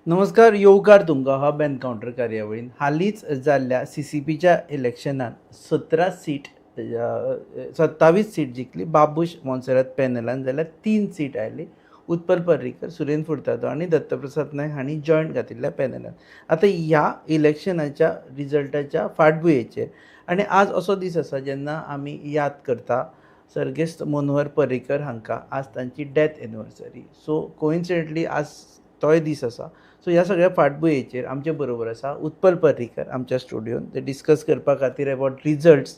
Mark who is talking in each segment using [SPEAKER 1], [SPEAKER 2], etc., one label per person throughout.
[SPEAKER 1] नमस्कार, येवकार तुमकां हब एनकावंटर कार्यावळीन. हालींच जाल्ल्या सीसीपीच्या इलेक्शनान 17 सीट, 27 सीट जिखली बाबूश मोन्सेरात पॅनलान, जाल्यार तीन सीट आयली उत्पल पर्रीकर, सुरेन फुर्तादो आनी दत्तप्रसाद नायक हांणी जॉयंट घातिल्ल्या पॅनलान. आतां ह्या इलेक्शनाच्या रिजल्टाच्या फाटभुंयेचेर आनी आज असो दीस आसा जेन्ना आमी याद करता सर्गेस्त मनोहर पर्रीकर हांकां. आज तांची डेथ एनिवर्सरी, सो कोइन्सिडेंटली आज तोय दीस आसा. सो ह्या सगळ्या फाटभुंयेचेर आमचे बरोबर आसा उत्पल पर्रीकर आमच्या स्टुडियोन, ते डिस्कस करपा खातीर अबाउट रिजल्ट्स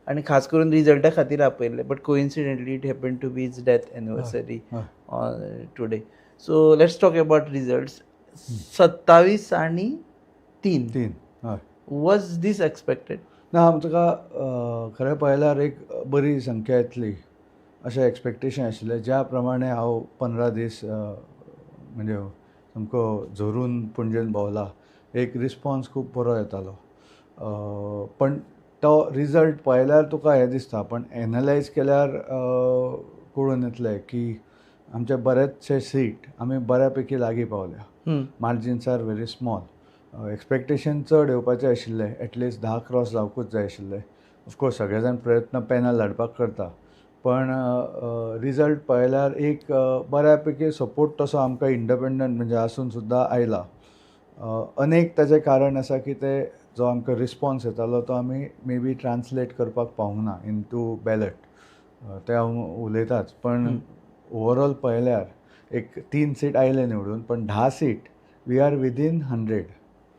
[SPEAKER 1] आनी खास करून रिजल्टा खातीर आपयल्ले, but coincidentally it happen to be his death anniversary today. So let's talk about results. 27 आनी तीन.
[SPEAKER 2] तीन, हय.
[SPEAKER 1] Was this expected?
[SPEAKER 2] ना, आमकां खरें पळयल्यार एक बरी संख्या येतली अशें एक्सपेक्टेशन आशिल्लें. ज्या प्रमाणे हांव 15 दीस म्हणजे सामको झरून पणजेन भोंवला, एक रिस्पॉन्स खूब बरो येतालो. पण तो रिजल्ट पळयल्यार तुका हें दिसता, पण एनलायज केल्यार कळून येतलें की आमचे बरेचशे सीट आमी बऱ्या पैकी लागीं पावल्या. Margins are very small. Expectation चड येवपाचें आशिल्लें, एटलिस्ट 10 क्रॉस जावकूच जाय आशिल्लें. ऑफकोर्स सगळे जाण प्रयत्न पॅनल हाडपाक करता, पण रिजल्ट पळयल्यार एक बऱ्या पैकी सपोर्ट तसो आमकां इंडिपेंडंट म्हणजे आसून सुद्दां आयला. अनेक ताजें कारण आसा की ते जो आमकां रिस्पॉन्स येतालो तो आमी मे बी ट्रान्सलेट करपाक पावूंक ना इन टू बॅलट. तें हांव उलयताच, पण ओवरऑल पळयल्यार एक तीन सीट आयले निवडून, पण 10 seat we are within 100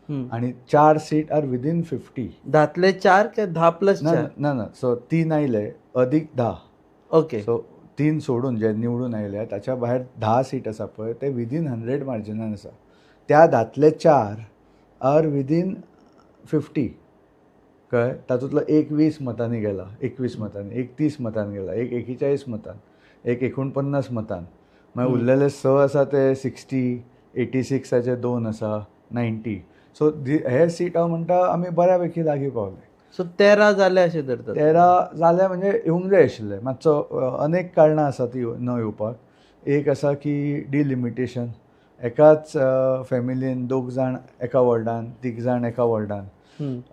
[SPEAKER 2] आणि चार सीट आर विदीन 50.
[SPEAKER 1] 10तले चार काय 10 प्लस
[SPEAKER 2] ना.
[SPEAKER 1] चार?
[SPEAKER 2] ना ना, सो तीन आयले अदीक 10. सो तीन सोडून जे निवडून आयले ताच्या भायर 10 सीट आसा पळय, ते विदीन 100 मार्जिनान आसा. त्या 10तले चार आर विदीन 50, कळ्ळें? तातूंतलो एक 20 मतांनी गेला, 21 मतांनी, एक 30 मतान गेला, एक 41 मतान, एक 49 मतान. मागीर उरलेले स आसा ते 60, 86आचे दोन आसा, 90. सो हे सीट हांव म्हणटा आमी बऱ्या पैकी लागीं पावले.
[SPEAKER 1] सो 13 जाले अशें धरतात?
[SPEAKER 2] 13 जाले म्हणजे येवंक जाय आशिल्ले मातसो. अनेक कारणां आसा ती न येवपाक. एक आसा की डिलिमिटेशन, एकाच फॅमिलीन दोग जाण एका वॉर्डान, तीग जाण एका वॉर्डान,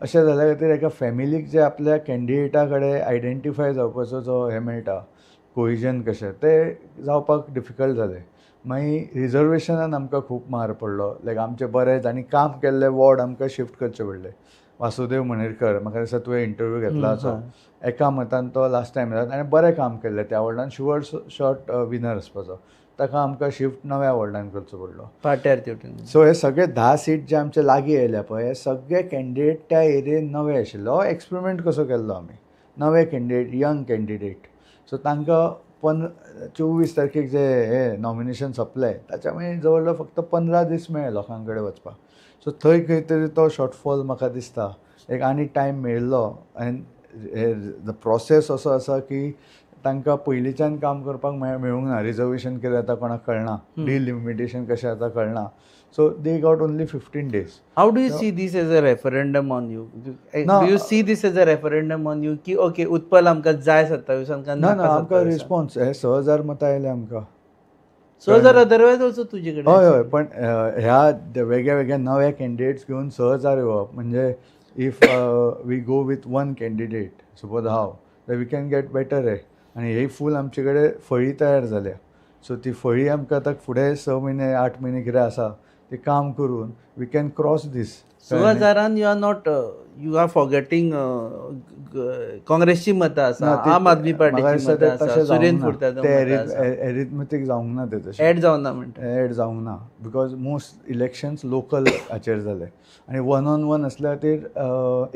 [SPEAKER 2] अशें जाल्या खातीर एका फॅमिलीक जे आपल्या कॅन्डिडेटा कडेन आयडेंटिफाय जावपाचो जो हें मेळटा, कोहिजन कशें, तें जावपाक डिफिकल्ट जालें. मागीर रिजर्वेशनान आमकां खूब मार पडलो. लायक आमचे बरे जांणी काम केल्ले वॉर्ड आमकां शिफ्ट करचे पडले. वासुदेव मणेरकर, म्हाका दिसता तुवें इंटरव्यू घेतला असो, एका मतान तो लास्ट टायम येता, ताणें बरें काम केल्लें त्या वॉर्डान, शुअर शॉट विनर आसपाचो, ताका आमकां शिफ्ट नव्या वॉर्डान करचो पडलो.
[SPEAKER 1] पाट्यार तेवटेन.
[SPEAKER 2] सो हे सगळे 10 सीट जे आमचे लागीं येयल्या पळय, हे सगळे कॅन्डिडेट त्या एरियेन नवे आशिल्ले. हो एक्सपेरिमेंट कसो केल्लो आमी, नवे कॅन्डिडेट, यंग कॅन्डिडेट. सो तांकां 24 तारखेक जे हे नॉमिनेशन सोंपलें, ताच्या मागीर जवळ जवळ फक्त 15 दीस मेळ्ळे लोकां कडेन वचपाक. सो थंय खंय तरी तो शॉर्टफॉल म्हाका दिसता. एक आनी टायम मेळिल्लो आनी हे the process असो आसा की तांकां पयलींच्यान काम करपाक मेळूंक ना. रिजर्वेशन कितें जाता कोणाक कळना, डिलिमिटेशन कशें जाता कळना. So they got only 15 days.
[SPEAKER 1] How do you see this as a referendum on you?
[SPEAKER 2] ना.
[SPEAKER 1] Do you see this as a referendum on you की ओके, उत्पल आमकां जाय 27आन काय
[SPEAKER 2] ना ना.
[SPEAKER 1] नाका
[SPEAKER 2] आमकां
[SPEAKER 1] 27आन?
[SPEAKER 2] रिस्पॉन्स हे 6000 मतां आयले आमकां.
[SPEAKER 1] 6000 अदरवायज ऑल्सो तुजे कडेन.
[SPEAKER 2] हय हय, पण ह्या वेगळ्या वेगळ्या नव्या कॅन्डिडेट्स घेवन 6000 येवप म्हणजे if we go with one candidate, suppose हांव, we can get better हे. आनी ही फूल आमचे कडेन फळी तयार जाल्या. सो ती फळी आमकां आतां फुडें 6 म्हयने, 8 म्हयने कितें आसा ते काम करून we can cross दीस.
[SPEAKER 1] 6 हजारान you are not, you are forgetting काँग्रेसची मतां आसा, आम आदमी पार्टीची मतां आसा, सुरेन फुर्तादो
[SPEAKER 2] ते एरिथमेटीक जावंक ना ते तशें.
[SPEAKER 1] एड जावना म्हणटा?
[SPEAKER 2] एड जावंक ना, because most elections local हाचेर जाले आनी वन ऑन वन आसल्या खातीर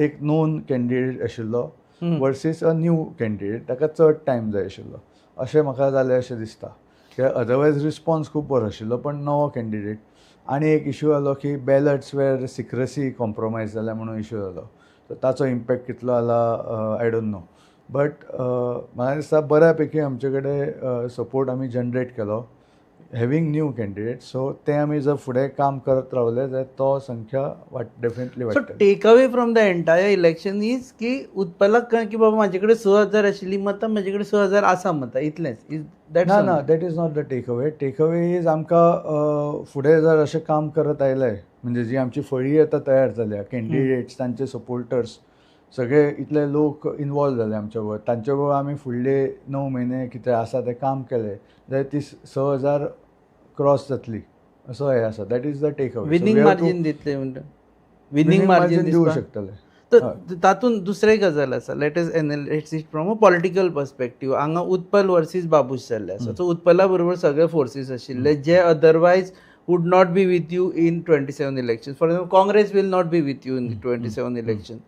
[SPEAKER 2] एक नोन कॅन्डिडेट आशिल्लो वर्सीस अ न्यू कॅन्डिडेट, ताका चड टायम जाय आशिल्लो अशें म्हाका जालें अशें दिसता. कित्याक अदरवायज रिस्पॉन्स खूब बरो आशिल्लो, पण नवो कॅन्डिडेट. आनी एक इशू जालो की बॅलट्स वेर सिक्रसी कॉम्प्रोमायज जाल्या म्हणून इशू जालो. सो ताचो इम्पॅक्ट कितलो जाला I don't know, but म्हाका दिसता बऱ्या पैकी आमचे कडेन सपोर्ट आमी जनरेट केलो. having new candidate, so ते आमी जर फुडें काम करत रावले जाल्यार तो संख्या डेफिनेटली
[SPEAKER 1] सो
[SPEAKER 2] वाडटली.
[SPEAKER 1] Take away from the entire election is की उत्पलाक कळ्ळें की बाबा म्हाजे कडेन 6,000 आशिल्ली मतां, म्हाजे कडेन 6,000 आसा मतां, इतलेंच. Is that
[SPEAKER 2] ना ना, that is not the take away. Take away is आमकां फुडें जर अशें काम करत आयले म्हणजे जी आमची फळी आतां तयार जाल्या, कॅन्डिडेट्स, तांचे सपोर्टर्स, सगळे इतले लोक इनवॉल्व जाले आमच्या बरोबर, तांचे बरोबर आमी फुडले 9 म्हयने कितें आसा तें काम केलें जाल्यार ती 6,000 क्रॉस जातली असो हें आसा. That is the take away.
[SPEAKER 1] Winning margin दितले म्हणटा, विनींग मार्जीन
[SPEAKER 2] दिवं शकतले.
[SPEAKER 1] तर तातूंत दुसरें गजाल आसा, let us analyse it from a political perspective. हांगा उत्पल वर्सीस बाबूश जाल्ले आसा. सो उत्पला बरोबर सगळे फोर्सीस आशिल्ले जे otherwise would not be with you in 27 election. For example, Congress will not be with you in 27 election,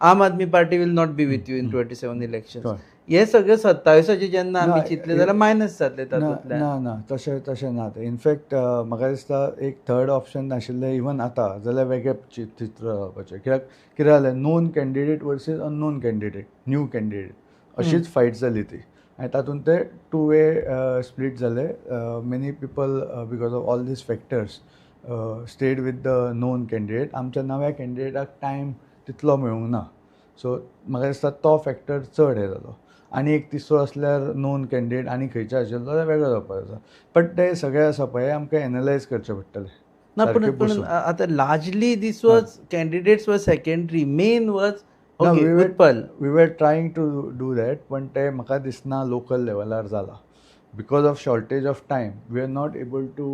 [SPEAKER 1] Aam Aadmi Party will not be with you in 27 election. हे सगळे 27 जेन्ना आमी चिंतले जाल्यार मायनस जातले तातूंतल्यान.
[SPEAKER 2] ना ना, तशें तशें ना. इनफॅक्ट म्हाका दिसता एक थर्ड ऑप्शन नाशिल्लें इवन आतां जाल्यार वेगळें चित्र जावपाचें. कित्याक कितें जालें, known candidate versus unknown candidate, new candidate, अशीच फायट जाली ती आनी तातूंत ते टू वे स्प्लीट जाले. Many people because of all these factors stayed with the known candidate. आमच्या नव्या कॅन्डिडेटाक टायम तितलो मेळूंक ना. सो म्हाका दिसता तो फॅक्टर चड हें जालो. आनी एक तिसरो आसल्यार नोन कॅन्डिडेट आनी खंयचे आशिल्लो जाल्यार वेगळो जावपाचो आसा. बट ते सगळे आसा पळय आमकां एनलायज करचें पडटलें.
[SPEAKER 1] ना, पूण पूण आतां largely this was candidates was secondary, main was Utpal.
[SPEAKER 2] We were trying to do that, पण ते म्हाका दिसना लोकल लेवलार जाला. Because of shortage of time we are not able to,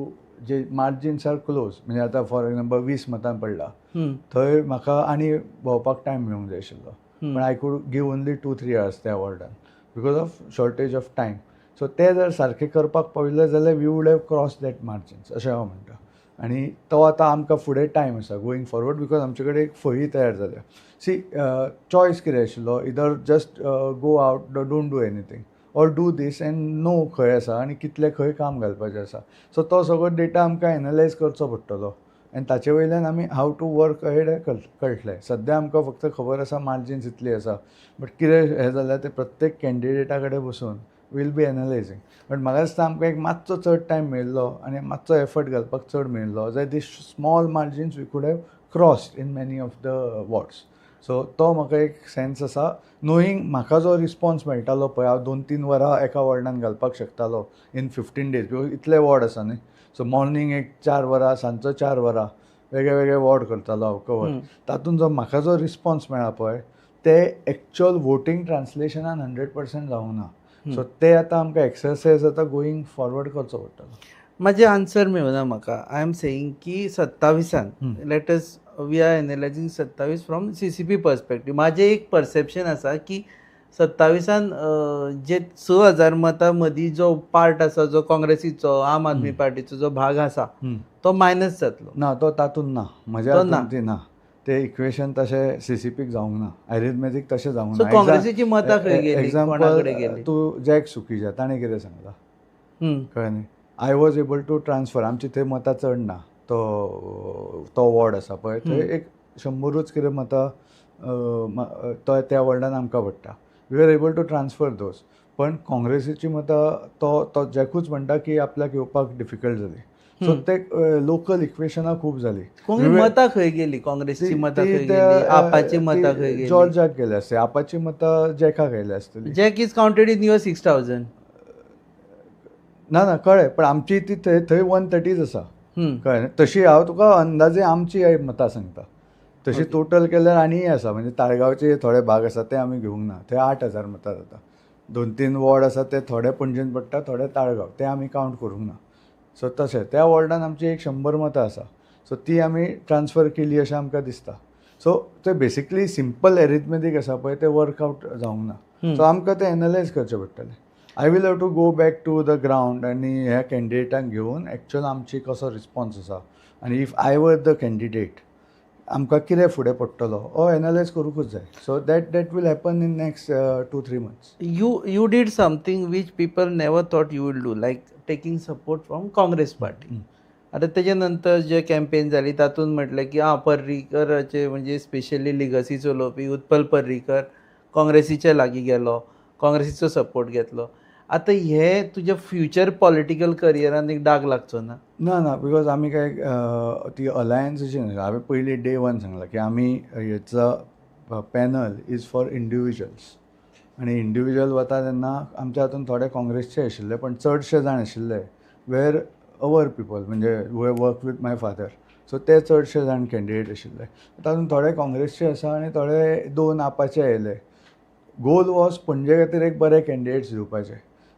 [SPEAKER 2] J margins are close. म्हणजे आतां फॉर एग्जाम्पल 20 मतां पडला थंय म्हाका आनी भोंवपाक टायम मेळूंक जाय आशिल्लो, पण I could give only 2-3 hours त्या वॉर्डान because of shortage of time. So ते जर सारकें करपाक पाविल्ले जाल्यार we would have cross that margins अशें हांव म्हणटा. आनी तो आतां आमकां फुडें टायम आसा गोईंग फॉरवर्ड, because आमचे कडेन एक फळी तयार जाल्या. सी चॉयस कितें आशिल्लो, either just go out, don't do anything, or do this and know खंय आसा आनी कितलें खंय काम घालपाचें आसा. सो तो सगळो डेटा आमकां एनलायज करचो पडटलो आनी ताचे वयल्यान आमी how to work ahead कळटलें. सद्या आमकां फक्त खबर आसा मार्जिन्स इतली आसा, बट कितें हें जाल्यार तें प्रत्येक कॅन्डिडेटा कडेन बसून वील बी एनलायजींग. बट म्हाका दिसता आमकां एक मातसो चड टायम मेळिल्लो आनी मातसो एफर्ट घालपाक चड मेळिल्लो जाल्यार these small margins we could have crossed in many of the wards. So तो म्हाका एक सेन्स आसा, नोईंग म्हाका जो रिस्पॉन्स मेळटालो पळय, हांव 2-3 वरां एका वॉर्डान घालपाक शकतालो इन 15 डेज, because इतले वॉर्ड आसा न्ही. सो मॉर्निंग एक 4 वरां, सांजचो 4 वरां, वेगळे वेगळे वॉर्ड करतालो हांव कवर. तातूंत जो म्हाका जो रिस्पॉन्स मेळ्ळा पळय ते एक्चुअल वोटींग ट्रान्सलेशनान 100% जावंक ना. सो ते आतां आमकां एक्सरसायज आतां गोईंग फॉरवर्ड करचो पडटलो.
[SPEAKER 1] म्हाजें आन्सर मेळना म्हाका. I am saying की 27 let us, we are analysing 27 from CCP perspective. म्हाजें एक परसेप्शन आसा की 27 जे 6,000 मतां मदीं जो पार्ट आसा, जो काँग्रेसीचो, आम आदमी पार्टीचो जो भाग आसा तो मायनस जातलो.
[SPEAKER 2] ना, तो तातूंत ना, म्हज्या हातूंत ती ना. ते इक्वेशन तशें सीसीपीक जावंक ना, एरिथमेटीक तशें जावंक ना.
[SPEAKER 1] काँग्रेसीची मतां खंय गेली, कोणा कडेन गेली?
[SPEAKER 2] तूं जॅक सुखीजा, ताणें कितें सांगलां कळ्ळें न्ही, I was able to transfer. आमची थंय मतां चड ना, तो तो वॉर्ड आसा पळय थंय एक 100 कितें मतां तो त्या वॉर्डान आमकां पडटा. We are able to transfer those. पण काँग्रेसीची मतां तो तो जॅकूच म्हणटा की आपल्याक येवपाक डिफिकल्ट जाली. सो ते लोकल इक्वेशनां खूब जाली.
[SPEAKER 1] मतां खंय गेली? काँग्रेसची मतां खंय गेली? आपाची मतां खंय गेली?
[SPEAKER 2] जॉर्जाक गेले आसतली, आपाची मतां जॅकाक गेले आसतली.
[SPEAKER 1] Jack is counted in your 6,000.
[SPEAKER 2] ना ना कळ्ळें, पण आमची ती थंय थंय 130 आसा, कळ्ळें. तशी हांव तुका अंदाजे आमची मतां सांगता, तशी टोटल केल्यार आनीय आसा. म्हणजे ताळगांवचे थोडे भाग आसा ते आमी घेवंक ना, थंय 8,000 मतां जाता. 2-3 वॉर्ड आसा ते थोडे पणजेन पडटा, थोडे ताळगांव, ते आमी कावंट करूंक ना. सो तशें त्या वॉर्डान आमची एक 100 मतां आसा, सो ती आमी ट्रान्सफर केली अशें आमकां दिसता. सो ते बेसिकली सिंपल एरिथमेटीक आसा पळय ते वर्कआवट जावंक ना. सो आमकां ते एनलायज करचें पडटलें. I will have to go back to the ground आनी ह्या कॅन्डिडेटांक घेवन एक्चुअल आमची कसो रिस्पॉन्स आसा आनी if I were the candidate आमकां कितें फुडें पडटलो हो एनलायज करूंकूच जाय. So that that will happen in next 2-3 months.
[SPEAKER 1] You did something which people never thought you will do, like taking support from Congress party. आतां तेजे नंतर जे कॅम्पेन जाली तातूंत म्हटलें की आं पर्रीकराचे म्हणजे स्पेशली लिगसी चलोवपी उत्पल पर्रीकर काँग्रेसीच्या लागीं गेलो, काँग्रेसीचो सपोर्ट घेतलो. आतां हे तुज्या फ्युचर पॉलिटिकल करियरान एक डाग लागचो ना?
[SPEAKER 2] ना ना, because आमी काय ती अलायन्स अशी न्हय. हांवें पयलीं डे वन सांगलां की आमी हेचा पॅनल is for individuals आनी इंडिविज्युअल वता तेन्ना आमच्या हातून थोडे काँग्रेसचे आशिल्ले, पण चडशे जाण आशिल्ले वेर our people, म्हणजे who have work with my father. So ते चडशे जाण कॅन्डिडेट आशिल्ले. तातूंत थोडे काँग्रेसचे आसा आनी थोडे दोन आपाचे आयले. गोल वॉज पणजे खातीर एक बरे कॅन्डिडेट्स दिवपाचे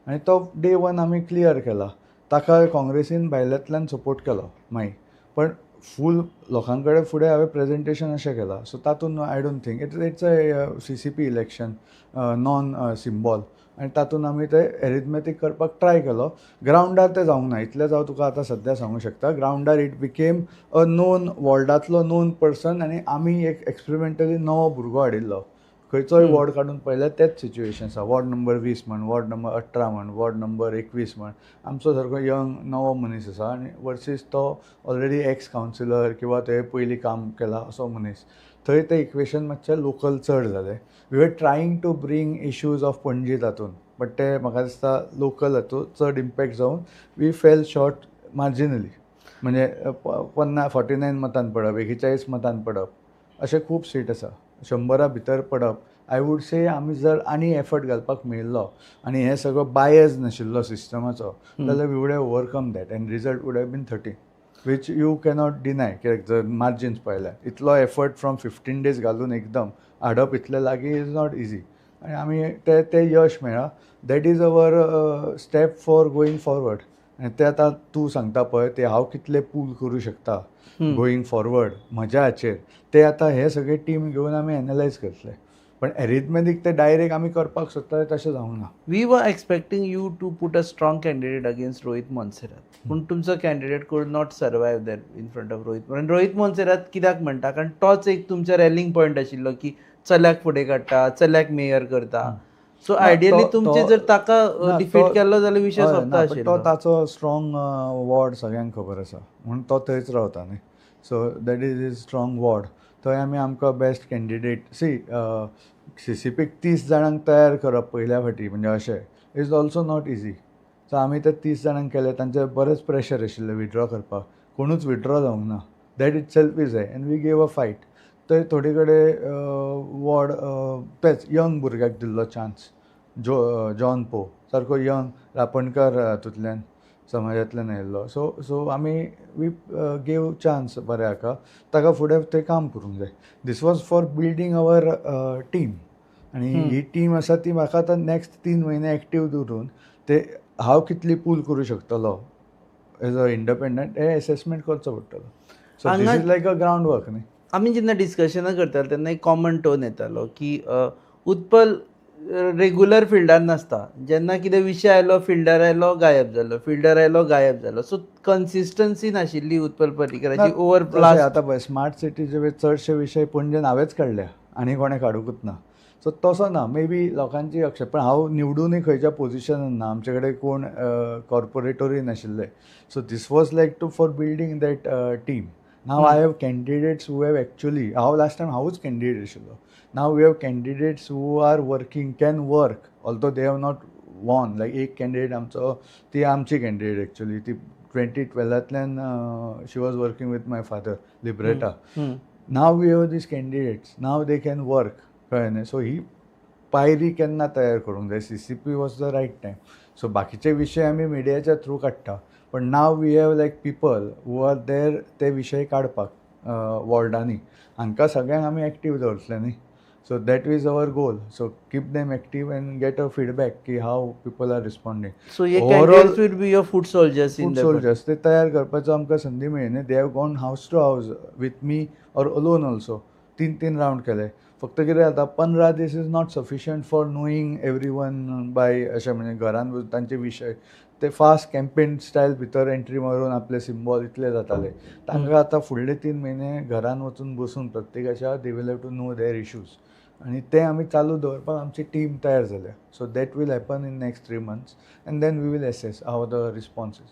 [SPEAKER 2] आनी तो डे वन आमी क्लियर केला. ताका काँग्रेसीन भायल्यांतल्यान सपोर्ट केलो मागीर, पण फूल लोकां कडेन फुडें हांवें प्रेजेंटेशन अशें केलां. सो तातूंत I don't think it's a CCP election, non symbol, आनी तातूंत आमी ते एरिथमॅटीक करपाक ट्राय केलो. ग्रावंडार तें जावंक ना इतलेंच हांव तुका आतां सद्या सांगूंक शकता. ग्रावंडार it became a known, वॉर्डांतलो known person, आनी आमी एक एक्सपेरिमेंटली नवो भुरगो हाडिल्लो. खंयचोय वॉर्ड काडून पळयल्यार तेच सिच्युएशन आसा. वॉर्ड नंबर 20 म्हण, वॉर्ड नंबर 18 म्हण, वॉर्ड नंबर 21 म्हण, आमचो सारको यंग नवो मनीस आसा आनी वर्सीस तो ऑलरेडी एक्स कावन्सिलर किंवा थंय पयलीं काम केलां असो मनीस. थंय तें इक्वेशन मातशें लोकल चड जालें. We are trying to bring issues of Panaji तातूंत, बट ते म्हाका दिसता लोकल हातूंत चड इम्पॅक्ट जावन we fell short marginally. म्हणजे 49 मतान पडप, 41 मतान पडप, अशे खूब सीट आसा. 100 भितर पडप. I would से आमी जर आनी एफर्ट घालपाक मेळिल्लो आनी हें सगळो बायज नाशिल्लो सिस्टमाचो जाल्यार we would have overcome that and result would have been 13, which you cannot deny. कित्याक जर मार्जिन्स पळयल्यार इतलो एफर्ट फ्रॉम 15 डेज घालून एकदम हाडप इतलें लागीं is not easy. आनी आमी तें यश मेळ्ळां. That is our step for going forward. आनी तें आतां तूं सांगता पळय ते हांव कितलें पूल करूं शकता गोईंग फॉरवर्ड म्हज्या हाचेर, ते आतां हे सगळे टीम घेवन आमी एनलायज करतले. पण एरिथमॅटीक ते डायरेक्ट आमी करपाक सोदता तशें जावंक ना.
[SPEAKER 1] We were expecting you to put a strong candidate against Rohit Monserrate, पूण तुमचो candidate could not survive there in front of Rohit. पण रोहीत मोन्सेरात कित्याक म्हणटा, कारण तोच एक तुमच्या रॅलिंग पॉयंट आशिल्लो की चल्याक फुडें काडटा, चल्याक मेयर करता. सो आयडियली तुमचे जर ताका डिफीट केल्लो जाल्यार विशय सोंपता आशिल्लो.
[SPEAKER 2] तो ताचो स्ट्रॉंग वॉर्ड सगळ्यांक खबर आसा म्हणून तो थंयच रावता न्ही. So that is his strong ward. थंय आमी आमकां बेस्ट कॅन्डिडेट सी सीसीपीक 30 जाणांक तयार करप पयल्या फावटी म्हणजे अशें is also not easy. So आमी ते 30 जाणांक केले, तांचेर बरेंच प्रेशर आशिल्लें विड्रॉ करपाक, कोणूच विड्रॉ जावंक ना. That itself is a and we gave a fight. थंय थोडे कडेन वॉर्ड तेच यंग भुरग्याक दिल्लो चान्स, जॉन पो सारको यंग रापणकार हातूंतल्यान समाजांतल्यान आयिल्लो. सो आमी we gave chance बऱ्या हाका, ताका फुडें थंय काम करूंक जाय. This was for building our team. आनी ही टीम आसा ती म्हाका आतां नेक्स्ट 3 म्हयने एक्टीव दवरून ते हांव कितली पूल करूं शकतलो एज अ इंडिपेंडंट हें एसेसमेंट करचो पडटलो. So this is like a ground work न्ही.
[SPEAKER 1] आमी जेन्ना डिस्कशनां करताले तेन्ना एक कॉमन टोन येतालो की उत्पल रेगुलर फिल्डार नासता, जेन्ना कितें विशय आयलो फिल्डार आयलो गायब जालो, फिल्डार आयलो गायब जालो. सो कन्सिस्टन्सी नाशिल्ली उत्पल पर्रीकराची ओवर प्लस.
[SPEAKER 2] आतां पळय स्मार्ट सिटीचे चडशे विशय पणजेन हांवेंच काडल्या आनी कोणें काडुंकूच ना. सो तसो ना, मे बी लोकांची अक्षर, पण हांव निवडूनय खंयच्या पोजिशनान ना, आमचे कडेन कोण कॉर्पोरेटरूय नाशिल्ले. So this was like to for building that team. Now I have candidates who have actually, हांव लास्ट टायम हांवूच कॅन्डिडेट आशिल्लो. Now we have candidates who are working, can work, although they have not won. Like एक candidate आमचो, ती आमची candidate actually, ती 2012 she was working with my father Liberta. Now we have these candidates, now they can work, कळ्ळें न्ही. So ही पायरी केन्ना तयार करूंक जाय, CCP was the right time. So बाकीचे विशय आमी मिडियाच्या थ्रू काडटा, पण now we have like people who are there ते विशय काडपाक वॉर्डांनी, हांकां सगळ्यांक आमी एक्टीव दवरतले न्ही. So that is our goal. So keep them active and get a feedback की how people are responding.
[SPEAKER 1] So हे candidates will be your foot soldiers in
[SPEAKER 2] foot soldiers ते तयार करपाचो आमकां संदी मेळ्ळी न्ही. They have gone house to house with me or alone also. 3-3 round केले. फक्त कितें जाता, 15 दीस is not sufficient for knowing every one by अशें, म्हणजे घरान तांचे विशय ते फास्ट कॅम्पेन स्टायल भितर एंट्री मारून आपले सिंबॉल इतले जाताले. तांकां आतां फुडले 3 म्हयने घरान वचून बसून प्रत्येकाच्या they will have to know their issues, आनी ते आमी चालू दवरपाक आमची टीम तयार जाल्या. So that will happen in next 3 months and then we will assess how the response is.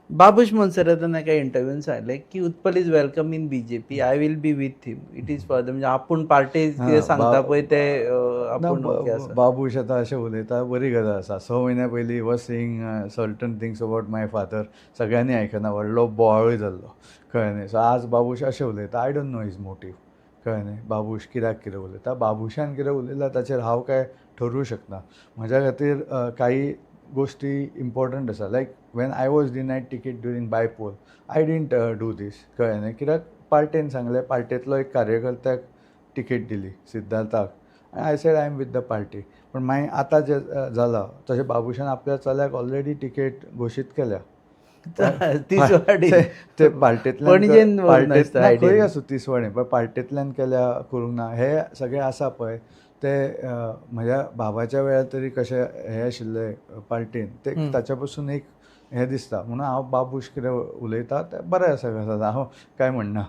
[SPEAKER 1] Babush मोन्सेरातान एका इंटरव्यून सांगलें की Utpal is welcome in BJP, I will be with him, it is for, म्हणजे आपूण पार्टी कितें सांगता पळय ते आपूण ओके आसा.
[SPEAKER 2] बाबूश आतां अशें उलयता, बरी गजाल आसा. 6 म्हयन्या पयलीं was saying certain things about my father, सगळ्यांनी आयकना, व्हडलो बोवाळूय जाल्लो, कळ्ळें न्ही. सो आज बाबूश अशें उलयता, I don't know his motive, कळ्ळें न्ही. बाबूश कित्याक कितें उलयता, बाबूशान कितें उलयलां ताचेर हांव काय ठरोवं शकना. म्हज्या खातीर काही गोश्टी इम्पॉर्टंट आसा, like when I was denied ticket during bypoll, I didn't do this, कळ्ळें न्ही. कित्याक पार्टेन सांगलें, पार्टेंतलो एक कार्यकर्त्याक टिकेट दिली सिद्धार्थाक, आनी I said I am with the party. पण मागीर आतां जें जालां तशें बाबूशान आपल्या चल्याक ऑलरेडी टिकेट घोशीत केल्या.
[SPEAKER 1] तिसवाडी.
[SPEAKER 2] ते पार्टेंतल्यान
[SPEAKER 1] पणजेन
[SPEAKER 2] पार्टेंतल्यान खंय आसूं तिसवाडी, पण पार्टेंतल्यान केल्या करूंक ना, हे सगळें आसा पळय ते म्हज्या बाबाच्या वेळार तरी कशें हें आशिल्लें पार्टेन, ते ताच्या पसून एक हें दिसता. म्हणून हांव बाबूश कितें उलयता तें बरें आसा गजाल, हांव कांय म्हणना.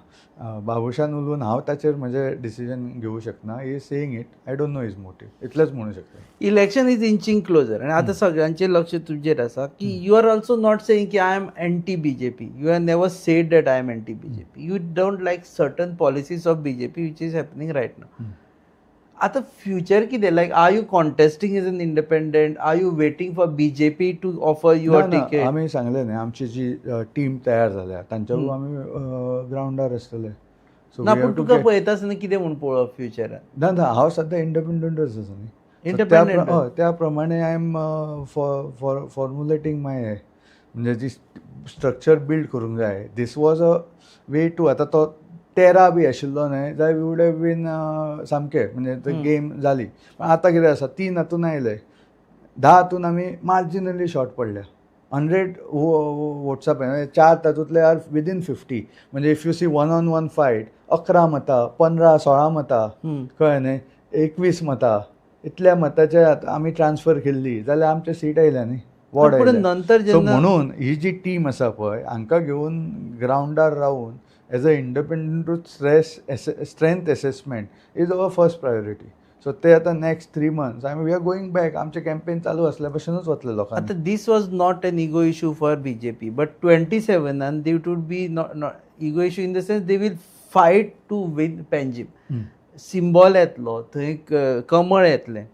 [SPEAKER 2] बाबूशान उलोवन हांव ताचेर म्हजें डिसिजन घेवं शकना. He is saying it, I don't know his motive, इतलेंच म्हणूं शकता.
[SPEAKER 1] Election is inching closer आनी आतां सगळ्यांचें लक्ष तुजेर आसा की you are also not saying की I am anti BJP, you have never said that I am anti BJP, you don't like certain policies of BJP which is happening right now. आतां future कितें, like are you contesting as an independent, are you waiting for BJP to offer you a ticket?
[SPEAKER 2] आमी सांगलें न्ही, आमची जी team तयार जाल्या तांच्या बरोबर आमी ग्रावंडार आसतले.
[SPEAKER 1] ना, पूण तुका पळयता आसतना कितें म्हूण पळोवप फ्युचरान?
[SPEAKER 2] ना ना, हांव सद्या इंडिपेंडंटच आसा न्ही.
[SPEAKER 1] इंडिपेंडंट,
[SPEAKER 2] हय, त्या प्रमाणे I am for formulating my हें, म्हणजे जी स्ट्रक्चर बिल्ड करूंक जाय. This was a way to, आतां तो 13 बी आशिल्लो न्हय जाल्यार we would have been सामकें, म्हणजे गेम जाली. पण आतां कितें आसा, 3 हातून आयले, 10 हातून आमी मार्जिनली शॉर्ट पडल्या. 100 वोट्सा पळय, 4 तातूंतले are within 50, म्हणजे if you see 1 on 1 fight, 11 मतां, 15 16 मतां, कळ्ळें न्ही, 21 मतां, इतल्या मताचे आमी ट्रान्सफर केल्ली जाल्यार आमचे सीट आयल्या न्ही, वॉर्ड आयले.
[SPEAKER 1] नंतर
[SPEAKER 2] सो म्हणून ही जी टीम आसा पळय, हांकां घेवन ग्रावंडार रावून as a independent to stress strength assessment is our first priority. So ते आतां next 3 months I we are going back. आमचें कॅम्पेन चालू आसल्या भशेनूच वतले लोकांनी.
[SPEAKER 1] आतां this was not an ego issue for BJP, but 27 it would be not ego issue in the sense they will fight to win Panjim. Symbol येतलो थंय, कमळ येतलें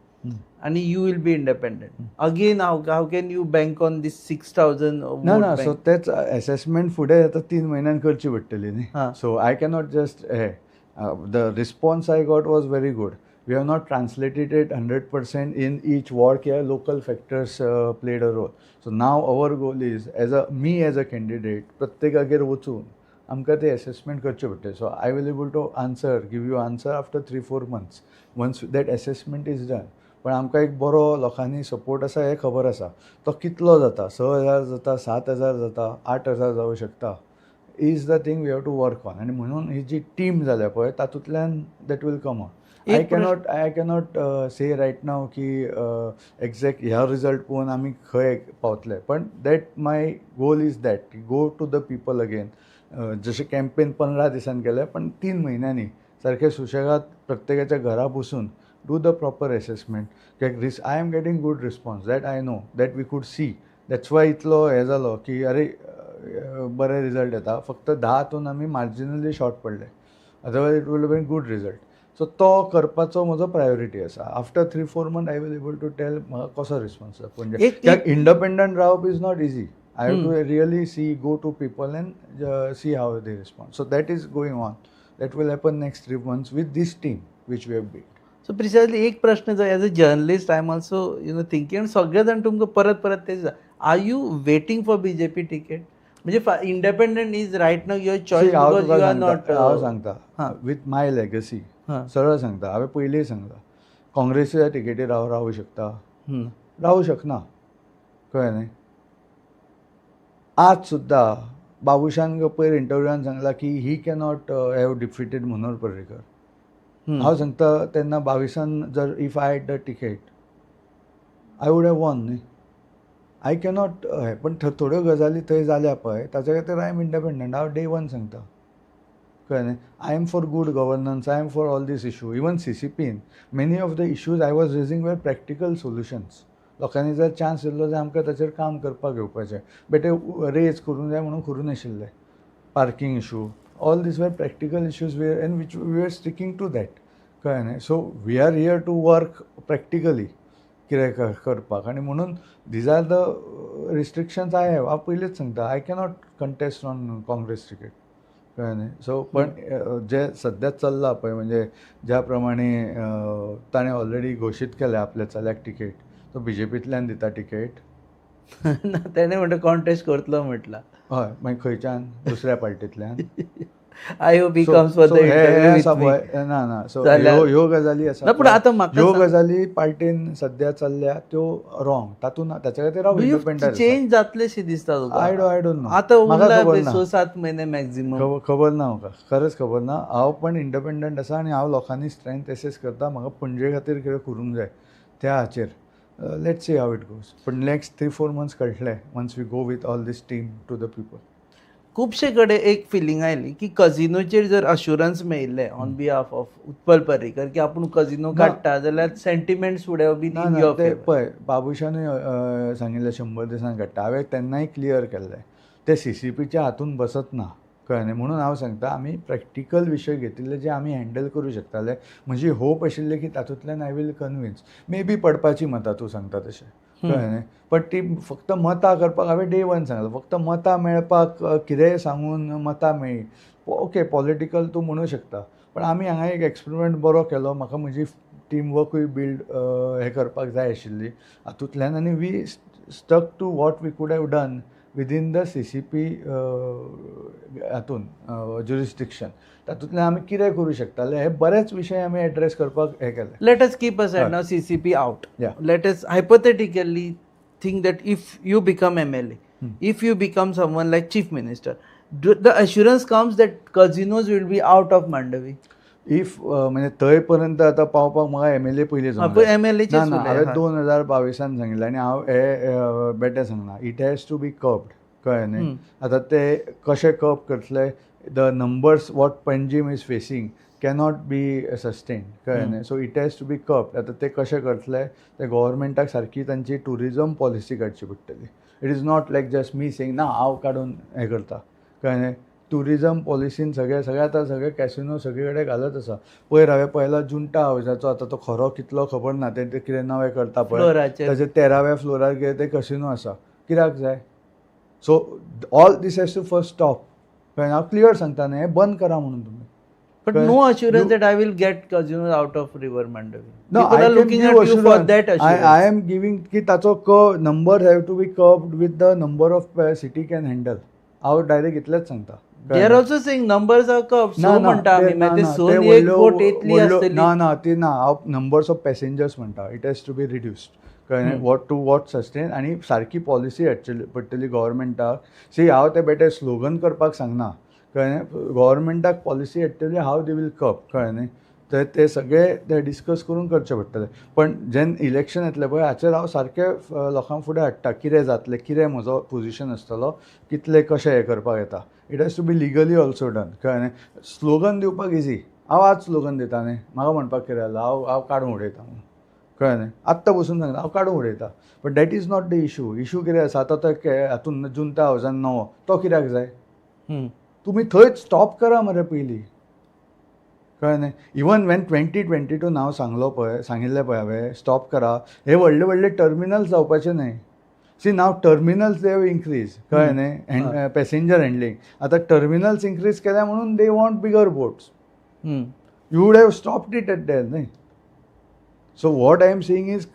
[SPEAKER 1] आनी you will be independent again. How can you bank on this 6,000?
[SPEAKER 2] ना ना, so तेच assessment फुडें आतां 3 म्हयन्यान करची पडटली न्ही. So I cannot just hey, the response I got was very good. We have not translated it 100% in each ward किंवा local factors played a role. So now our goal is as a me as a candidate प्रत्येकागेर वचून आमकां ते assessment करचें पडटलें. So I will able to answer, give you answer after 3-4 months once that assessment is done. पण आमकां एक बरो लोकांनी सपोर्ट आसा हें खबर आसा. तो कितलो जाता, 6,000 जाता, 7,000 जाता, 8,000 जावं शकता, is the thing we have to work on. आनी म्हणून ही जी टीम जाल्या पळय तातूंतल्यान that will come out. I cannot say right now की एग्जॅक्ट ह्या रिजल्ट पळोवन आमी खंय पावतले, पण that my goal is that go to the people again. जशें कॅम्पेन 15 दिसान केलें, पण 3 म्हयन्यांनी सारकें सुशेगाद प्रत्येकाच्या घरा बसून do the proper assessment. I am getting good response, that I know, that we could see. That's why इतलो हें जालो की अरे बरे रिजल्ट येता. फक्त 10 हातून आमी मार्जिनली शॉर्ट पडले, otherwise it will been good result. So तो करपाचो म्हजो प्रायोरिटी आसा. After 3-4 month I will able to tell म्हाका कसो रिस्पॉन्स आसा. म्हणजे इंडिपेंडंट रावप is not easy. I have to really see, go to people and see how they respond. So that is going on. That will happen next 3 months with this team which we have built.
[SPEAKER 1] So precisely एक प्रश्न जो as a journalist I am also you know thinking, सगळे जाण तुमकां परत परत तेच, are you waiting for BJP ticket? म्हणजे independent is right now your choice because you are not.
[SPEAKER 2] हांव सांगता विथ my legacy, सरळ सांगता, हांवें पयलीं सांगलां, काँग्रेसीच्या टिकेटीर हांव रावूं शकता, रावूं शकना, कळ्ळें न्ही. आज सुद्दां बाबूशान पयर इंटरव्यूआन सांगलां की he cannot have defeated Manohar Parrikar. हांव सांगता तेन्ना 22 जर if I had the ticket I would have won न्ही. I cannot हें, पण थोड्यो गजाली थंय जाल्या पळय ताच्या खातीर I am independent. हांव डे वन सांगता, कळ्ळें न्ही. I am for good governance, I am for all these issue. Even CCPन many of the issues I was raising were practical solutions, लोकांनी जर चान्स दिल्लो जाल्यार आमकां ताचेर काम करपाक घेवपाचें. बेटे रेज करूंक जाय म्हणून करूं नाशिल्लें. Parking issue, all these were practical issues were and which we are sticking to that. कळ्ळें न्ही? So we are here to work practically कितें करपाक. आनी म्हणून these are the restrictions I have. हांव पयलींच सांगता, I cannot contest on Congress ticket. कळ्ळें न्ही? सो पण जे सद्या चल्लां पळय, म्हणजे ज्या प्रमाणे ताणें ऑलरेडी घोशीत केल्या आपल्या चल्याक तिकेट, तो बीजेपींतल्यान दिता तिकेट.
[SPEAKER 1] ना, तेणें म्हणटा कॉन्टेस्ट करतलो म्हटलां.
[SPEAKER 2] हय, मागीर खंयच्यान? दुसऱ्या पार्टींतल्यान.
[SPEAKER 1] I hope he comes for the interview with me.
[SPEAKER 2] ना ना, सो ह्यो गजाली आसा.
[SPEAKER 1] पूण आतां म्हाका
[SPEAKER 2] ह्यो गजाली पार्टीन सद्या चल्ल्या त्यो रॉंग. तातूंत ताच्या खातीर हांव इंडिपेंडंट.
[SPEAKER 1] चेंज जातलेशी दिसता तुका?
[SPEAKER 2] I don't know.
[SPEAKER 1] आतां उरला 6-7 म्हयने मॅक्झिमम.
[SPEAKER 2] खबर ना म्हाका, खरेंच खबर ना. हांव पण इंडिपेंडंट आसा आनी हांव लोकांनी स्ट्रेंथ एसेस करता. म्हाका पणजे खातीर कितें करूंक जाय त्या हाचेर. Let's see how it goes. पण नेक्स्ट 3-4 मंथ्स कळटले once we go with all this team to the people.
[SPEAKER 1] खुबशे कडेन एक फिलींग आयली की कजिनोचेर जर अश्युरन्स मेळिल्लें on behalf of Utpal Parrikar की आपूण कजिनो काडटा जाल्यार sentiments would have been in your favour.
[SPEAKER 2] पळय, बाबुशानूय सांगिल्लें 100 दिसान काडटा. हांवें तेन्नाय क्लियर केल्लें ते सीसीपीच्या हातून बसत ना. कळ्ळें न्ही? म्हणून हांव सांगता आमी प्रॅक्टिकल विशय घेतिल्ले जे आमी हँडल करूं शकताले. म्हजी होप आशिल्ली की तातूंतल्यान I will convince. May be पडपाची मतां तूं सांगता तशें. कळ्ळें न्ही? बट ती फक्त मतां करपाक हांवें डे वन सांगलां, फक्त मतां मेळपाक कितेंय सांगून मतां मेळ्ळी ओके, पॉलिटिकल तूं म्हणूं शकता. पण आमी हांगा एक एक्सपेरिमेंट बरो केलो. म्हाका म्हजी टीम वर्कूय बिल्ड हें करपाक जाय आशिल्ली हातूंतल्यान. आनी we stuck to what we could have done within the CCP हातून ज्युरिस्डिक्शन. तातूंतल्यान आमी कितें करूं शकताले हे बरेच विशय आमी एड्रेस करपाक हें केलें.
[SPEAKER 1] Let us keep aside now CCP out. Let us hypothetically think that if you become MLA, if you become someone like chief minister, the assurance comes that casinos will be out of Mandovi.
[SPEAKER 2] If म्हणजे थंय पर्यंत आतां पावपाक म्हाका MLA पयलीं जावंक जाय.
[SPEAKER 1] MLA
[SPEAKER 2] ना, हांवें 2022 सांगिल्लें आनी हांव हे बेटें सांगना. It has to be curbed. कळ्ळें न्ही? आतां ते कशें कर्ब करतले, the numbers what Panjim is facing cannot be sustain. कळ्ळें न्ही? So it has to be curbed. आतां ते कशें करतले ते गव्हर्मेंटाक सारकी तांची ट्युरिजम पॉलिसी काडची पडटली. It is not like just me saying ना हांव काडून हें करता. कळ्ळें न्ही? ट्युरिजम पॉलिसीन सगळे सगळे आतां सगळे कॅसिनो सगळे कडेन घालत आसा. पयर हांवें पळयला जुंटा हावजाचो, आतां तो खरो कितलो खबर ना, ते कितें नवें करता पळय, ताजे 13व्या फ्लोरार कितें ते कॅसिनो आसा. कित्याक जाय? So all this has to first stop. कळ्ळें? हांव क्लियर सांगता न्ही, हें बंद करा म्हणून तुमी.
[SPEAKER 1] But no assurance that I will get casinos out of River Mandovi.
[SPEAKER 2] No,
[SPEAKER 1] people are looking at you for that assurance.
[SPEAKER 2] I am giving की ताचो number have to be curbed with the number of city can handle. हांव direct इतलेंच सांगता.
[SPEAKER 1] They are also saying numbers are curbed. So म्हणटा आमी, मागीर ते 1 एक बोट येतली आसतली.
[SPEAKER 2] ना ना, ती ना. हांव नंबर्स ऑफ पॅसेंजर्स म्हणटा. It has to be reduced. कळ्ळें? What to what sustain. आनी सारकी पॉलिसी हाडची पडटली गव्हर्मेंटाक. सी, हांव ते बेटे स्लोगन करपाक सांगना. कळ्ळें? गव्हर्मेंटाक पॉलिसी हाडटली हाव they will कर्ब. कळ्ळें न्ही? ते ते सगळे ते डिस्कस करून करचें पडटलें. पण जेन्ना इलेक्शन येतलें पळय हाचेर हांव सारकें लोकां फुडें हाडटा कितें जातलें, कितें म्हजो पोजिशन आसतलो, कितलें कशें हें करपाक येता. It has to be legally also done. कळ्ळें न्ही? स्लोगन दिवपाक इजी. हांव आज स्लोगन दिता न्ही, म्हाका म्हणपाक कितें जालां, हांव हांव काडून उडयता म्हणून. कळ्ळें न्ही? आत्तां बसून सांगता हांव काडून उडयता. But that is not the issue. Issue कितें आसा आतां, तो हातून जुंता हावजान नवो तो कित्याक जाय? तुमी थंयच स्टॉप करा मरे पयलीं. कळ्ळें न्ही? इवन when 2022 हांव सांगलो पळय, सांगिल्लें पळय हांवें स्टॉप करा, हे व्हडले व्हडले टर्मिनल्स जावपाचे न्हय. See now terminals they have increase. कळ्ळें न्ही? पॅसेंजर हँडलिंग आतां टर्मिनल्स इन्क्रीज केल्या म्हणून they want bigger boats. You would have stopped it at there न्ही. So what I am saying is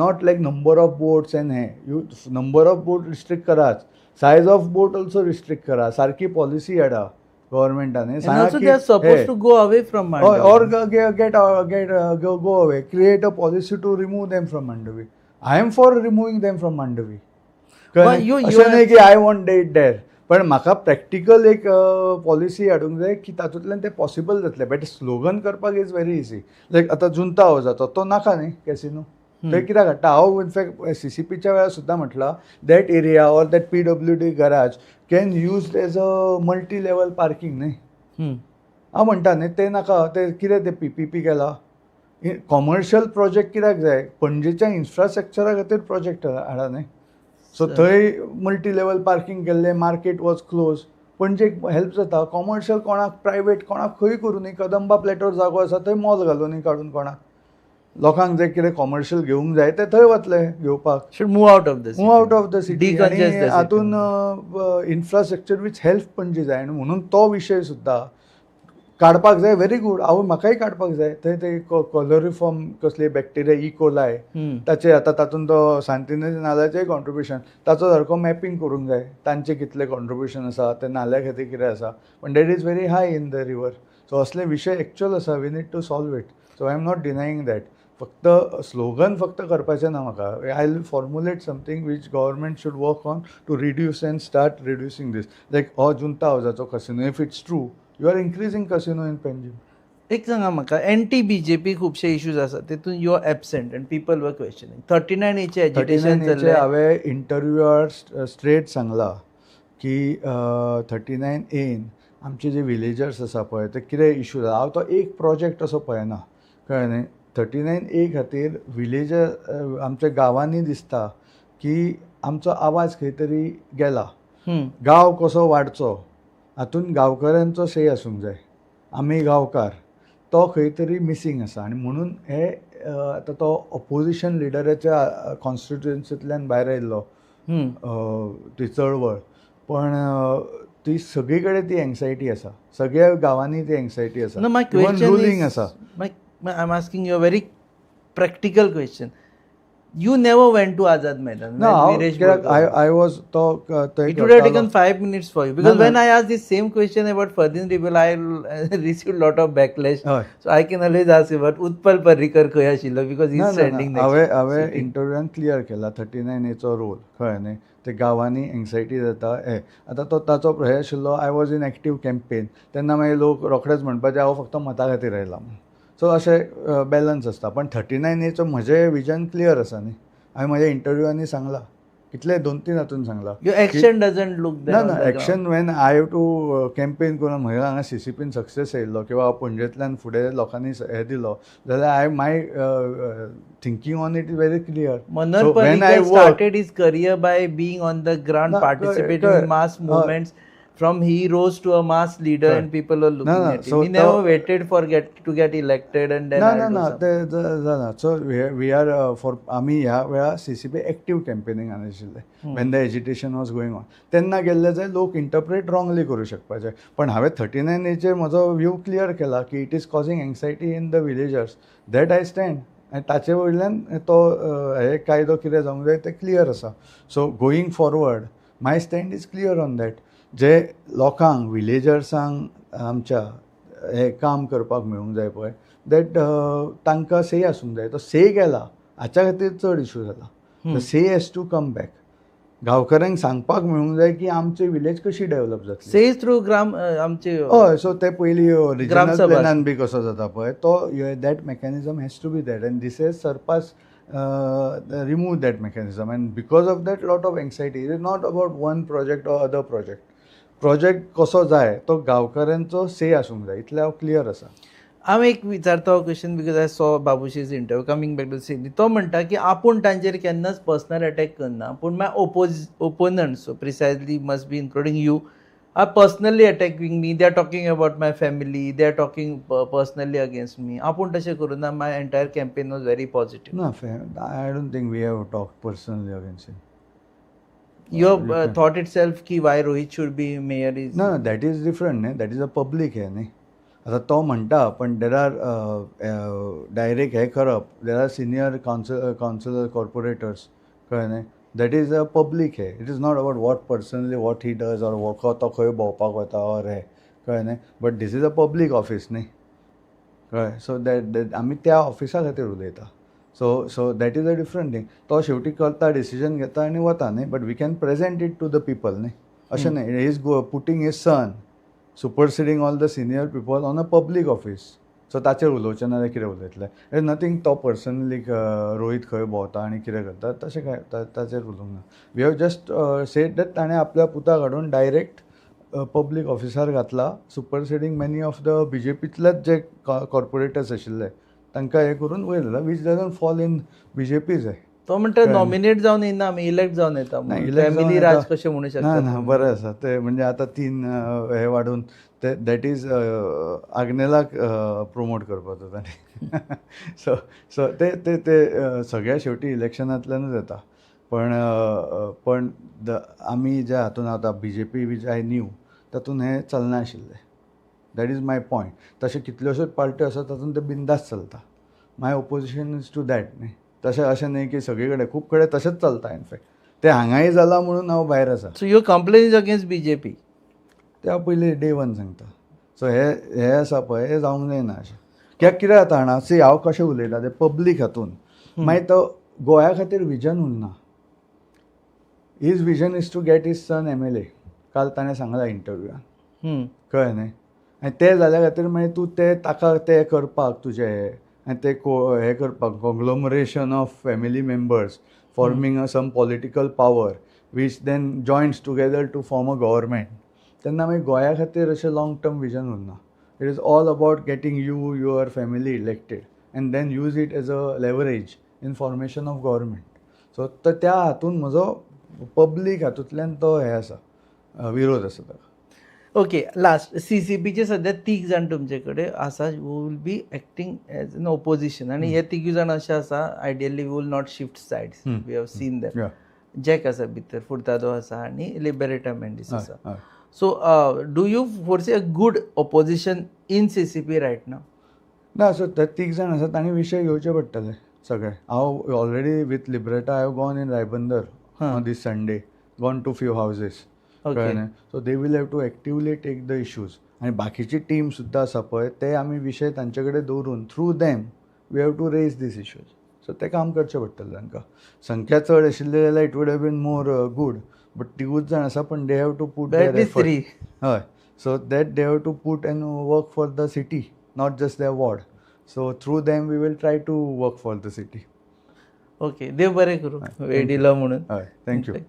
[SPEAKER 2] not like number of boats and hey, you number of boat restrict कराच, size of boat also restrict करा, सारकी policy हाडा गव्हर्मेंटान. Or get go away, create a policy to remove them from Mandovi. I am for removing them from Mandovi. अशें न्ही की I want it there, पण म्हाका practical एक पॉलिसी हाडूंक जाय की तातूंतल्यान तें पॉसिबल जातलें. बट स्लोगन करपाक is very easy. लायक आतां जुंता हावजाचो तो नाका न्ही कॅसिनो, थंय कित्याक हाडटा? हांव इनफॅक्ट सीसीपीच्या वेळार सुद्दां म्हटलां that area or that PWD garage can use as a multi level parking न्ही. हांव म्हणटा न्ही तें नाका, तें कितें तें पीपीपी केलां. कॉमर्शियल प्रोजेक्ट कित्याक जाय? पणजेच्या इन्फ्रास्ट्रक्चरा खातीर प्रोजेक्ट हाडा न्ही. सो थंय मल्टी लेवल पार्किंग केल्लें, मार्केट वॉज क्लोज, पणजेक हेल्प जाता. कॉमर्शियल कोणाक, प्रायवेट कोणाक खंय करूं न्ही. कदंबा प्लेटोर जागो आसा, थंय मॉल घालूनी काडून. कोणाक लोकांक जे कितें कॉमर्शियल घेवंक जाय ते थंय वतले घेवपाक.
[SPEAKER 1] Should move out of the
[SPEAKER 2] move out of the city. आनी हातून इन्फ्रास्ट्रक्चर which help Panaji जाय आनी म्हणून तो विशय सुद्दां काडपाक जाय. व्हेरी गूड, हांव म्हाकाय काडपाक जाय. थंय ते कॉलोरिफॉर्म कसले बॅक्टेरिया, इकोलाय, ताचे आतां तातूंत तो सांतिनेज नाल्याचेय कॉन्ट्रिब्युशन, ताचो सारको मॅपिंग करूंक जाय, तांचें कितलें कॉन्ट्रिब्युशन आसा ते नाल्या खातीर कितें आसा. पण that is very high in the river. So असले विशय एक्चुअल आसा, we need to solve it. So I am not denying that. फक्त स्लोगन फक्त करपाचें ना म्हाका. I will formulate something which government should work on to reduce and start reducing this. Like हो जुंता हावजाचो casino, if it's true, you are increasing casino in Panjim.
[SPEAKER 1] एक सांगा म्हाका, anti BJP खुबशे इश्यूज आसात, तेतून you are absent and people were questioning 39 एचे agitation चल्लें.
[SPEAKER 2] हांवें इंटरव्यूआर स्ट्रेट सांगलां की 39 एन आमचे जे विलेजर्स आसा पळय, ते कितें इशू जाला, हांव तो एक प्रोजेक्ट असो पळयना, कळ्ळें न्ही. 39 ए खातीर विलेजर आमच्या गांवांनी दिसता की आमचो आवाज खंय तरी गेला. गांव कसो वाडचो हातून गांवकऱ्यांचो से आसूंक जाय, आमी गांवकार, तो खंय तरी मिसींग आसा. आनी म्हणून हे आतां तो ऑपोजिशन लिडराच्या कॉन्स्टिट्युएन्सींतल्यान भायर आयिल्लो ती चळवळ, पण ती सगळी कडेन ती एंग्जायटी आसा, सगळ्या गांवांनी ती एंग्जायटी आसा, रुलींग आसा.
[SPEAKER 1] I am asking you a very practical question. You never went to Azad Maidan.
[SPEAKER 2] No, I was talk.
[SPEAKER 1] It would have taken 5 minutes for you, because when I asked this same question about Ferdinand Rebello, I received lot of backlash. So I can always ask you about Utpal Parrikar खंय आशिल्लो, because he is standing next.
[SPEAKER 2] हांवें इंटरव्यूआन clear केला 39 echo role, कळ्ळें न्ही. ते गांवांनी anxiety जाता. हे आतां तो ताचो हे आशिल्लो, I was in active campaign, तेन्ना मागीर लोक रोखडेच म्हणपाचे हांव फक्त मतां खातीर आयला म्हूण. सो अशें बॅलन्स आसता. पण 39 एचो म्हजें विजन क्लियर आसा न्ही, हांवें म्हज्या इंटरव्यूआंनी सांगलां, कितले 2-3 हातून सांगलां.
[SPEAKER 1] Your action doesn't look
[SPEAKER 2] ना ना action when I have to campaign करून म्हज्या हांगा सीसीपीन सक्सेस येयल्लो किंवा पणजेंतल्यान फुडें लोकांनी हें दिलो जाल्यार I my thinking on it is very clear.
[SPEAKER 1] Manohar Parrikar started his career by being on the ground, participating in mass movements. From he rose to a mass leader and people are looking at him. So he never waited for to get elected and then.
[SPEAKER 2] ना ते जाना. So we are for आमी ह्या वेळार CCP active campaigning आशिल्ले when the agitation was going on, तेन्ना गेल्ले जाय लोक इंटरप्रेट रॉंगली करूं शकपाचे. पण हांवें 39 एचेर म्हजो व्यू क्लियर केला की it is causing anxiety in the villagers, that I stand. आनी ताचे वयल्यान तो हे कायदो कितें जावंक जाय तें क्लियर आसा. So going forward my stand is clear on that. जे लोकांक विलेजर्सांक आमच्या हें काम करपाक मेळूंक जाय पळय, that तांकां से आसूंक जाय. तो से गेला हाच्या खातीर चड इशू जाला. The say has to come back. गांवकऱ्यांक सांगपाक मेळूंक जाय की आमचे विलेज कशी डेव्हलप जातली.
[SPEAKER 1] से थ्रू ग्राम आमचे.
[SPEAKER 2] हय, सो ते पयलीं रिजनल प्लॅनान बी कसो जाता पळय तो, that mechanism has to be that and this has surpass remove that mechanism and because of that lot of anxiety. It is not about one project or other project. Project कसो जाय तो गांवकऱ्यांचो से आसूंक जाय, इतलें हांव क्लियर आसा.
[SPEAKER 1] हांव एक विचारता question, because I saw Babush's interview coming back to same. तो म्हणटा की आपूण तांचेर केन्नाच पर्सनल अटॅक करना, पूण my opponents, so precisely must be including you, are personally attacking me. They are talking about my family, they are talking personally against me. आपूण तशें करूं ना. My entire campaign was very positive.
[SPEAKER 2] ना, I don't think we have talk personally against him.
[SPEAKER 1] Your thought itself ki why Rohit should be mayor is...
[SPEAKER 2] No, that is different. Ne? That is a public हे न्ही. आतां तो म्हणटा, पण there are direct हें करप, there are senior councillor corporators, कळ्ळें न्ही. That is a public hey. It is not about what personally what he does or तो खंय भोंवपाक वता ऑर हें, कळ्ळें न्ही. But this is a public office न्ही, कळ्ळें. सो that आमी त्या ऑफिसा खातीर उलयता. So so that is a different thing. तो शेवटी करता, डिसिजन घेता आनी वता न्ही. But we can present it to the people न्ही, अशें न्ही. He is putting his son, superseding all the senior people on a public office. So ताचेर उलोवचें ना जाल्यार कितें उलयतलें. Is nothing तो पर्सनली रोहीत खंय भोंवता आनी कितें करता तशें कांय ताचेर उलोवंक ना. We have just said that ताणें आपल्या पुताक हाडून डायरेक्ट पब्लीक ऑफिसार घातला, सुपरसिडींग मेनी ऑफ the बीजेपींतलेच जे कॉर्पोरेटर्स आशिल्ले तांकां हें करून वयर जाता, which doesn't fall in BJP's हें.
[SPEAKER 1] तो म्हणटा, नॉमिनेट जावन येना आमी, इलेक्ट जावन येता.
[SPEAKER 2] ना, elect जावन
[SPEAKER 1] फॅमिली
[SPEAKER 2] येता.
[SPEAKER 1] राज कशें म्हणू
[SPEAKER 2] ना.
[SPEAKER 1] शकता?
[SPEAKER 2] ना, बरें आसा ते. म्हणजे आतां तीन हे वाडून ते, that is आग्नेलाक promote करपाचो ताणें. सो सो ते ते ते सगळ्या शेवटी इलेक्शनांतल्यानूच येता. पण the आमी ज्या हातून आतां BJP which I न्यू, तातूंत हें चलनाशिल्लें. That is my point. तशें कितल्योश्योच पार्ट्यो आसा, तातूंत ते बिंदास चलता. My opposition is to that न्ही. तशें अशें न्ही की सगळे कडेन, खूब कडेन तशेंच चलता. इनफॅक्ट ते हांगाय जालां म्हणून हांव भायर आसा.
[SPEAKER 1] So your complain is against BJP?
[SPEAKER 2] ते हांव पयलीं डे वन सांगता. सो हे हे आसा पळय, हे जावंक जायना अशें. कित्याक कितें जाता जाणा, सी, हांव कशें उलयता तें पब्लीक हातून मागीर तो गोंया खातीर विजन उरना. His vision is to get his son MLA. काल ताणें सांगलां इंटरव्यूआन, कळ्ळें न्ही? आनी तें जाल्या खातीर मागीर तूं तें ताका तें करपाक तुजें हें आनी तें को हें करपाक, conglomeration of family members forming a some political power which then joins together to form a government, तेन्ना मागीर गोंया खातीर अशें लाँग टर्म विजन उरना. It is all about getting you, your family elected and then use it as a leverage in formation of government. So तर त्या हातून म्हजो पब्लीक हातूंतल्यान तो हें आसा, विरोध आसा ताका.
[SPEAKER 1] ओके, लास्ट, सीसीपीचे सध्या तीग जाण तुमचे कडेन आसा who will be acting as an opposition आनी हे तिगूय जाण अशे आसा, ideally will not shift sides. We have seen that. Jack आसा भितर, फुर्तादो आसा आनी लिबरेटा मेंडीस आसा. So do you foresee a good opposition in CCP right now?
[SPEAKER 2] ना, सो ते तीग जाण आसा, तांणी विशय घेवचे पडटले सगळे. हांव already with Liberta I have gone in Ribandar on this Sunday, gone to few houses. कळ्ळें न्ही? So they will have to actively take the issues. आनी बाकीची टीम सुद्दां आसा पळय, ते आमी विशय तांचे कडेन दवरून through them we have to raise these issues. So तें काम करचें पडटलें तांकां. संख्या चड आशिल्ली जाल्यार it would have been more good, but तिगूच जाण आसा, पण they have to put
[SPEAKER 1] At least three.
[SPEAKER 2] हय, so that they have to put and work for the city, not just the ward. So through them we will try to work for the city.
[SPEAKER 1] Okay, देव बरें करूं, वेळ दिलो म्हणून.
[SPEAKER 2] हय, thank you.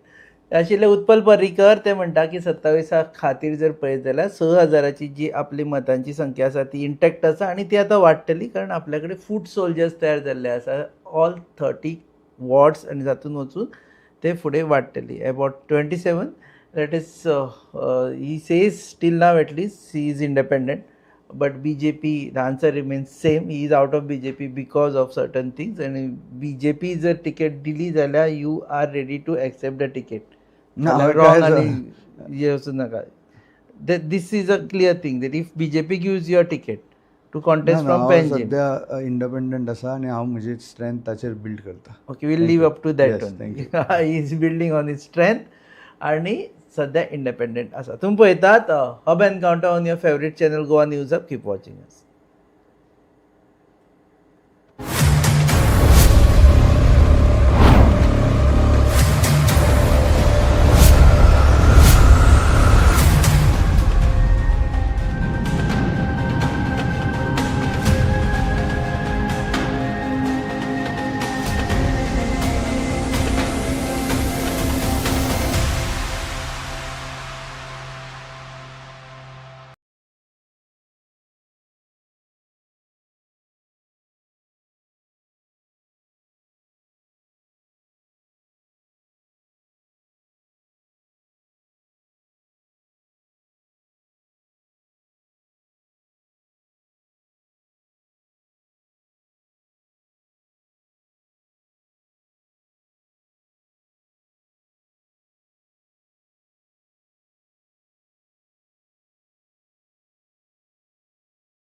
[SPEAKER 1] आशिल्ले उत्पल पर्रीकर. ते म्हणटा की 27 खातीर जर पळयत जाल्यार 6 हजाराची जी आपली मतांची संख्या आसा ती इंटॅक्ट आसा आनी ती आतां वाडटली, कारण आपल्या कडेन फूट सोल्जर्स तयार जाल्ले आसा ऑल 30 वॉर्ड्स आनी जातून वचून ते फुडें वाडटली. About 27, that is, he says till now at least he is independent, but BJP, the answer remains same. He is out of BJP because of certain things आणि बीजेपी जर तिकेट दिली जाल्यार you are ready to accept the ticket?
[SPEAKER 2] ना,
[SPEAKER 1] wrong आनी हे वचूं नाका. This is a clear thing that if BJP gives your ticket to contest from Panjim?
[SPEAKER 2] सध्या इंडिपेंडंट आसा आनी हांव म्हजी स्ट्रेंथ ताचेर बिल्ड करता.
[SPEAKER 1] Okay, we'll leave up to that.
[SPEAKER 2] Yes, thank you.
[SPEAKER 1] He is building on his strength आणि सध्या independent आसा. तुमी पळयतात Hub Encounter on your favourite channel, Goa News Hub. Keep watching us.